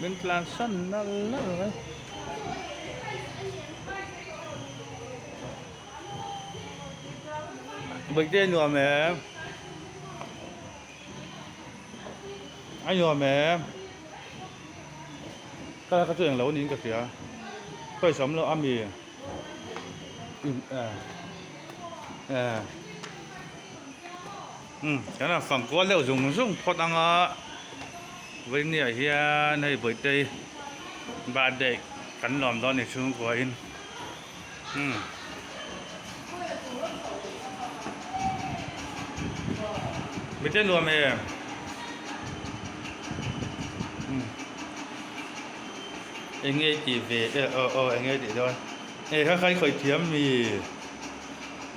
Min tlan san nal nal mai. Birthday nuam em? A nuam em? Ka ka chu englo niin ka hria. Toys awm lo a mi? Umm kan han fang kual deuh zung zung phawt ang a vawinia hian hei bawihte birthday kan lawm dawn a ni chhungkua in umm mite nuam em umm eng nge tih ve aw aw eng nge tih dawn hei kha kha i khawih thiam mi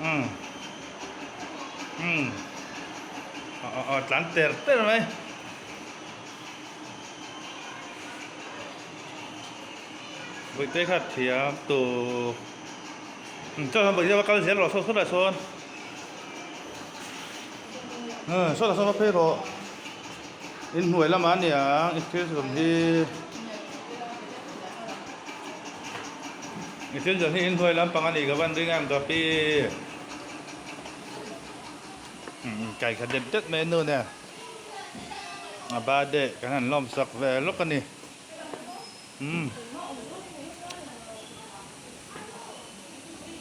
umm. Umm aw aw tlan ter ter mai bawihte kha thiam tur chuan bawihte va kal zel rawh saw sawtah sawn umm sawtah sawn va phei rawh inhnuai lamah a niang i thil zawm hi i thil zawm hi inhnuai lampang a nih ka van ring a ka pi. Kai kha dep dep mai nu nen a birthday kan han lawm sak ve lawk a ni umm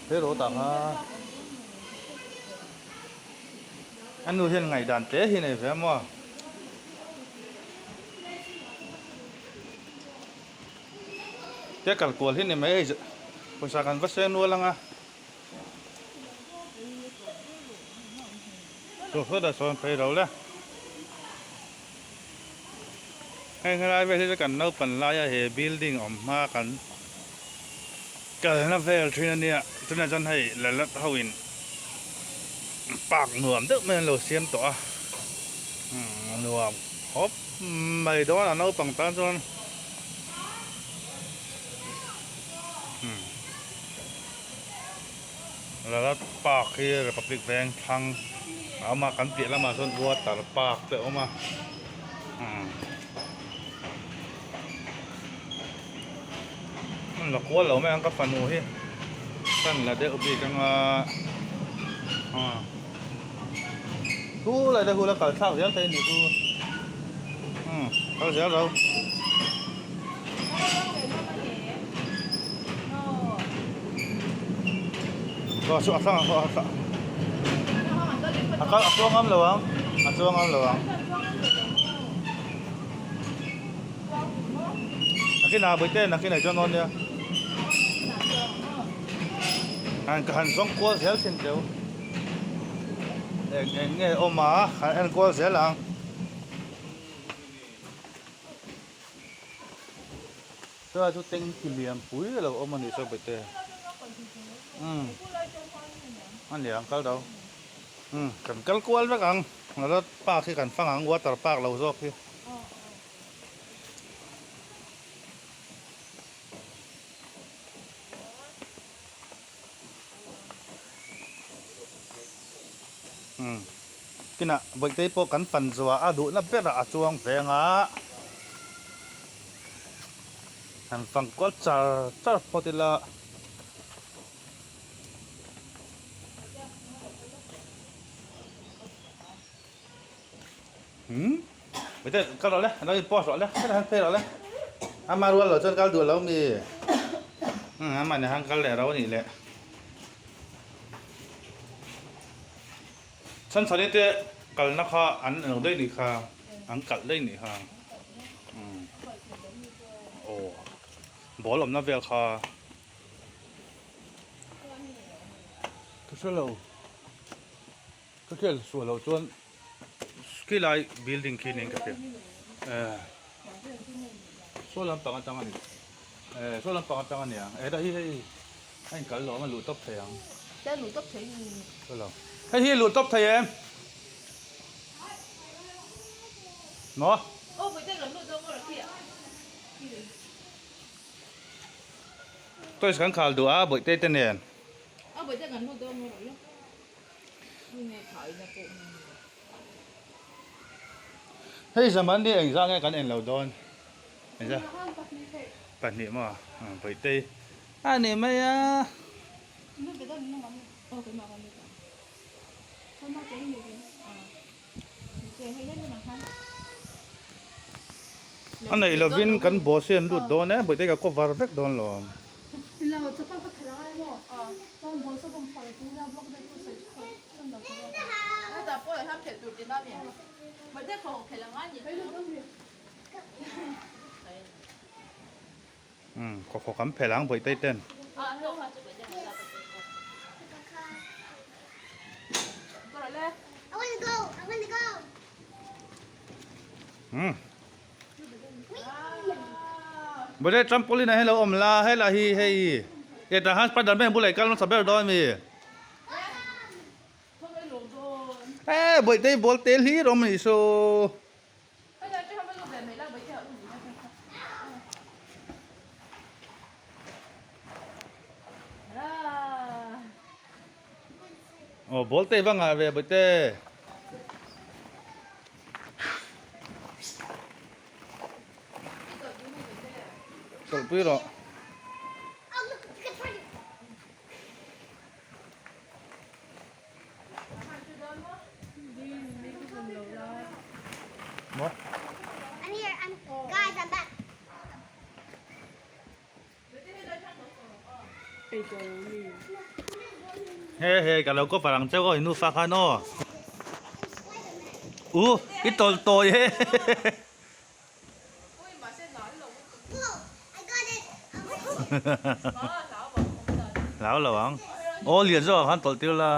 he rawh tah kha a nu hian ngaihdan tle hi a nei ve maw. Te kal kual hi ni mai hei pawisa kan va seng nual ang a. Chu hlut a sawn phei lo le. Hei helai vel hi chu kan naupan laia he building awm hma kan kalna vel thin a nia. Tunah chuan hei lalat ho in park nuam deuh mai an lo siam tawh a. Nuam khawp mai dawn a naupang tan chuan. Lalat park hi Republic Veng thlang a awm a kan piah lamah sawn water park te a awm a la kual lo mai ang ka fanu hi kan la deuh bik anga thu lai te khu la kal thlak zel thei a nih chu kal zel ro. Aw chu a thlang a a kal a chuang ngam lo ang a chuang ngam lo ang nakinah bawihte nakinah i chuan dawn nia han ka han zawng kual zel thin teu eng eng nge awm a han en kual zel ang. Chulai chu tanky lian pui a lo awm a nih saw bete umm a ni ang kal do umm kan kal kual vek ang rawt park hi kan fang ang water park lo zawk hi. Umm kinah Bawihtei pawh kan fan zuah a duhna berah a chuang ve anga han fang kual char char phawt ila. Umm Bawihtei kal rawh le lo in pause rawh le hetah hian phei rawh le ama rual lo chuan kal duh lo mi umm amah nen khan kal leh ro a nih leh. Chhanchhani te kalna kha an lo daih nih kha an kalh daih nih kha umm aw ball awmna vel kha ka hre lo ka hriat sual loh chuan khilai building khi niin ka hria eh saw lampang atang a ni eh saw lampang atang a nia eh hei hi hei. A inkal lo a luh tawp thei ang. Te luh tawp thei ni. Ka lo. Hei hi luh tawp thei em? Maw? Aw pawh te kan lut dawn maw Rakhi ah. Toys kan khal duh a bawihte te nen. Aw bawihte kan lut dawn maw Rakhi. Nge khai na pawh nge. Hei zaman hi engzah nge kan en lo dawn? Eza pahnih maw Bawihtei a ni mai a. A neih lovin kan boss hi an lut dawn e, Bawihtei ka cover vek dawn lo. Umm khaw khaw kan phelh ang Bawihtei ten. Umm Bawihtei trampoline ah hian lo awm la helai hi hei e tah khan spiderman bulah i kal hmasa ber dawn ami. E Bawihtei ball te hlir awm anih saw. Aw ball te va ngah ve Bawihtei. Tawlhpui rawh. He he ka lo cover ang cheu aw i nufa khan aw u i tawlh tawi he. Hlau lo ang. Aw lian zawk ah khan tawlh tir la.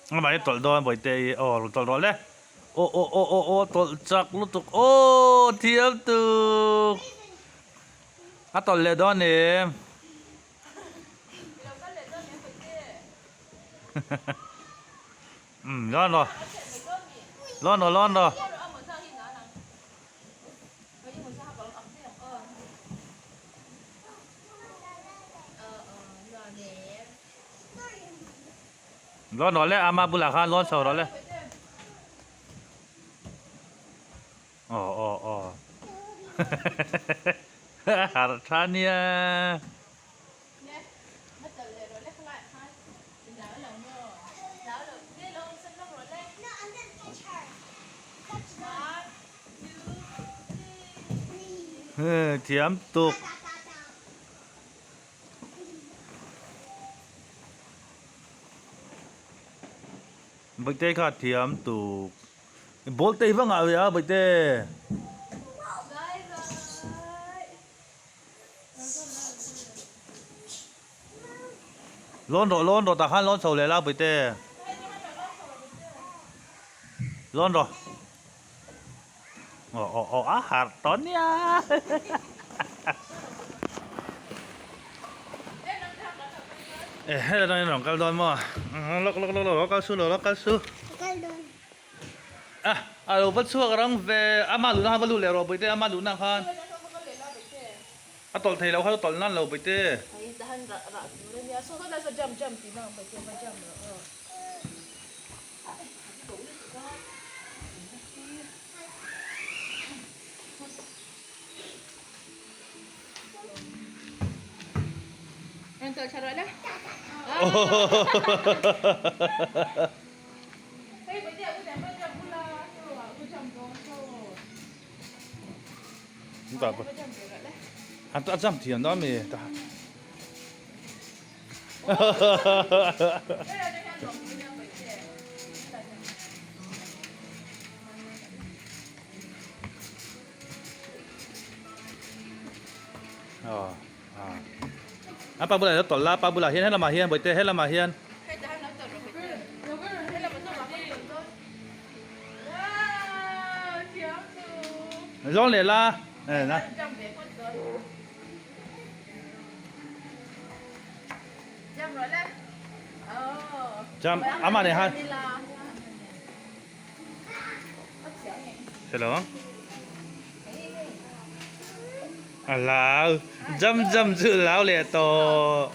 Amah hi tawlh dawn bawihte hi aw rawn tawlh rawh le aw aw aw aw aw tawlh chak lutuk aw thiam tuk a tawlh leh dawn em umm lawn rawh lawn rawh lawn rawh. Lawn rawh le ama bulah khan lawn chho rawh le aw aw aw harh tha nia. Thiam tuk. Bawihtei kha thiam tuk. Ball te hi va ngah ve a Bawihtei. Lawn rawh lawn rawh tah khan lawn chho leh la Bawihtei. Lawn rawh. Aw aw aw a harh tawh nia. E helai atangin rawn kal dawn maw? Lawk lawk lawk lawk kal su lawk kal su. A a lo va chhuak rang ve ama luhna khan va lut leh rawh Bawihtei ama luhna khan a tawlh thei loh kha tawlh nan lo Bawihtei. A jump thiam dawn mi ta. A pa bulah tawlh la, pa bulah hian helamah hian bawihte helamah hian. Zawng leh la. Jam ama nei han. Hre lo ang. A hlau. Jump jump chu a hlau leh tawh.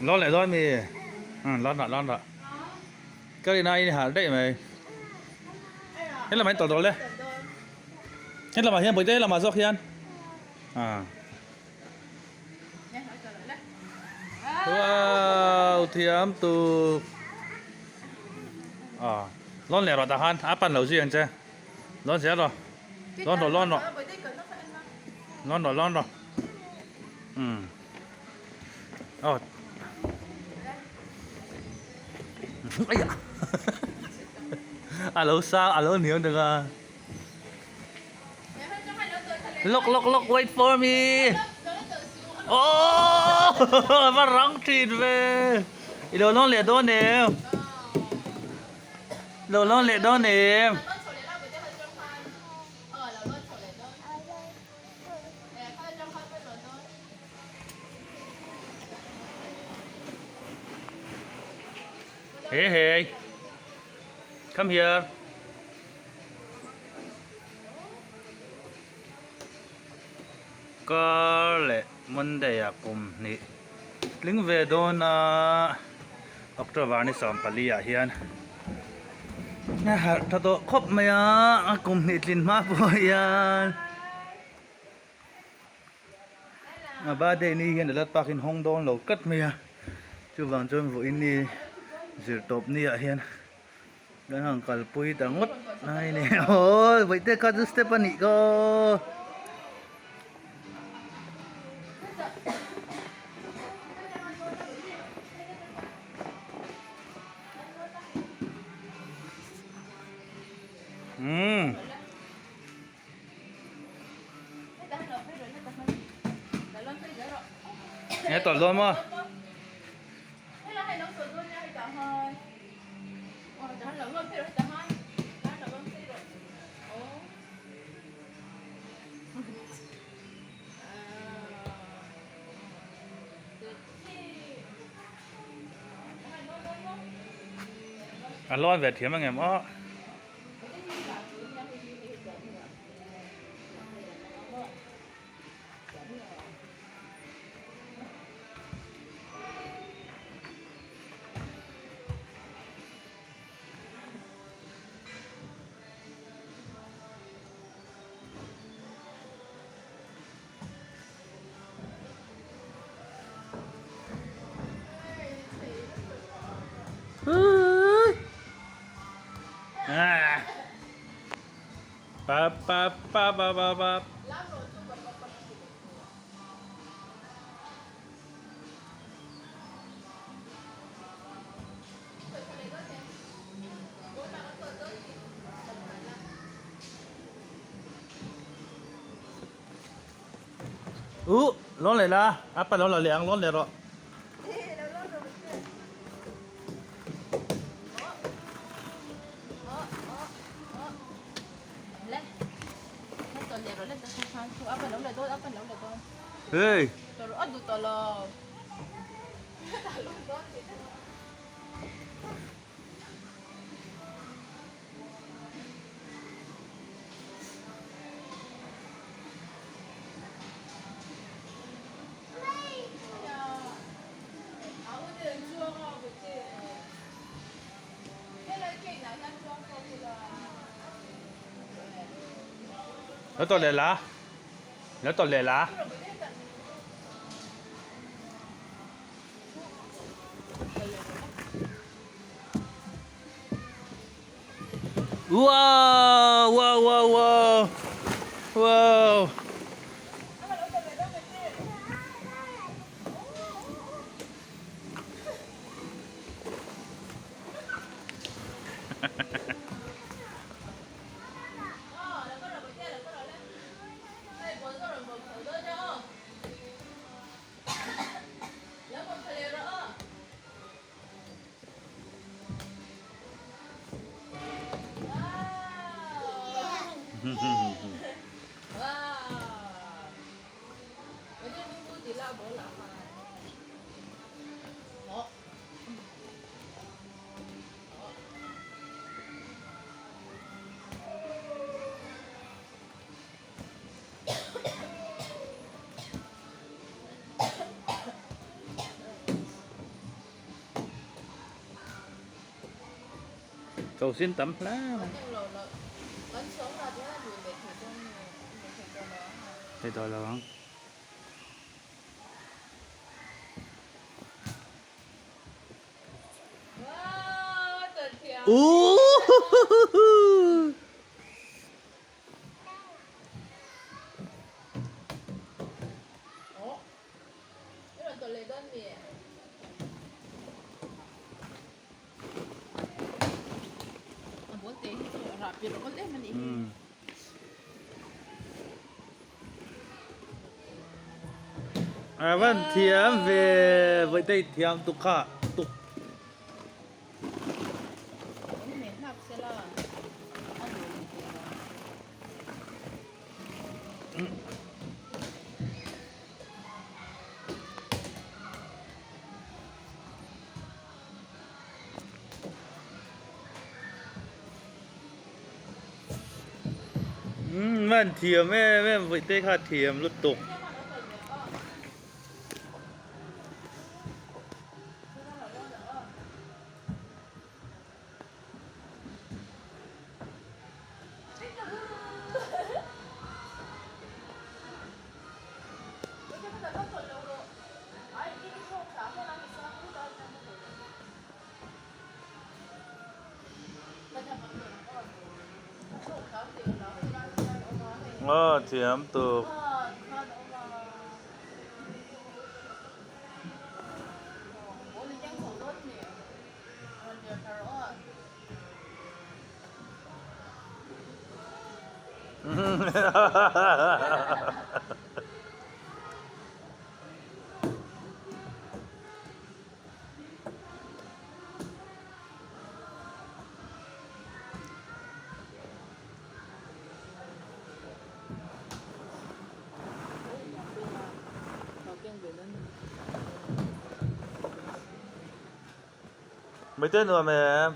Lawn leh dawn mi? Umm lawn dah lawn dah. Ka rin aiin i harh daih mai. Helamah in tawlh dawl e. Helamah hian bawihte helamah zawk hian. Ah. Wow thiam tuk. Ah lawn leh rawh tah khan a pan lo zui ang che. Lawn zel rawh. Lawn rawh lawn rawh. Lawn rawh lawn rawh. Umm. Aw. Aiah. A lo sang a lo hniam deuh a. Look look look wait for me. Oh a va rang thin ve. I lo lawn leh dawn em? Lo lawn leh dawn em? Hey hey. Come here. Kar leh Monday ah kum hnih tling ve dawn a October ni 14 ah hian a harh tha tawh khawp mai a a kum hnih tlin hma pawh hian a birthday ni hian a park in hawng dawn lo tlat mai a chuvang chuan vawiin ni zirtawp ni ah hian. Kan han kalpui ta ngawt mai ni aw vaihte kha chu step a nih khaw. Umm. Nghe tawlh dawn maw? A lawn ve thiam ang em aw. Pa pa pa pa pa pa. Uh, lawn leh la, a pa lo la leh ang lawn leh rawh. Hey. Lo tawlh leh la lo tawlh leh la. Wow wow wow wow wow. Ko sin tam hle mai. Thei tawh lo ang. Uuuuhuhuhu. A van thiam ve vawitei thiam tuk kha tuk. Umm an thiam em em vawi te kha thiam lutuk. Aw thiam tuk. Mite nuam em?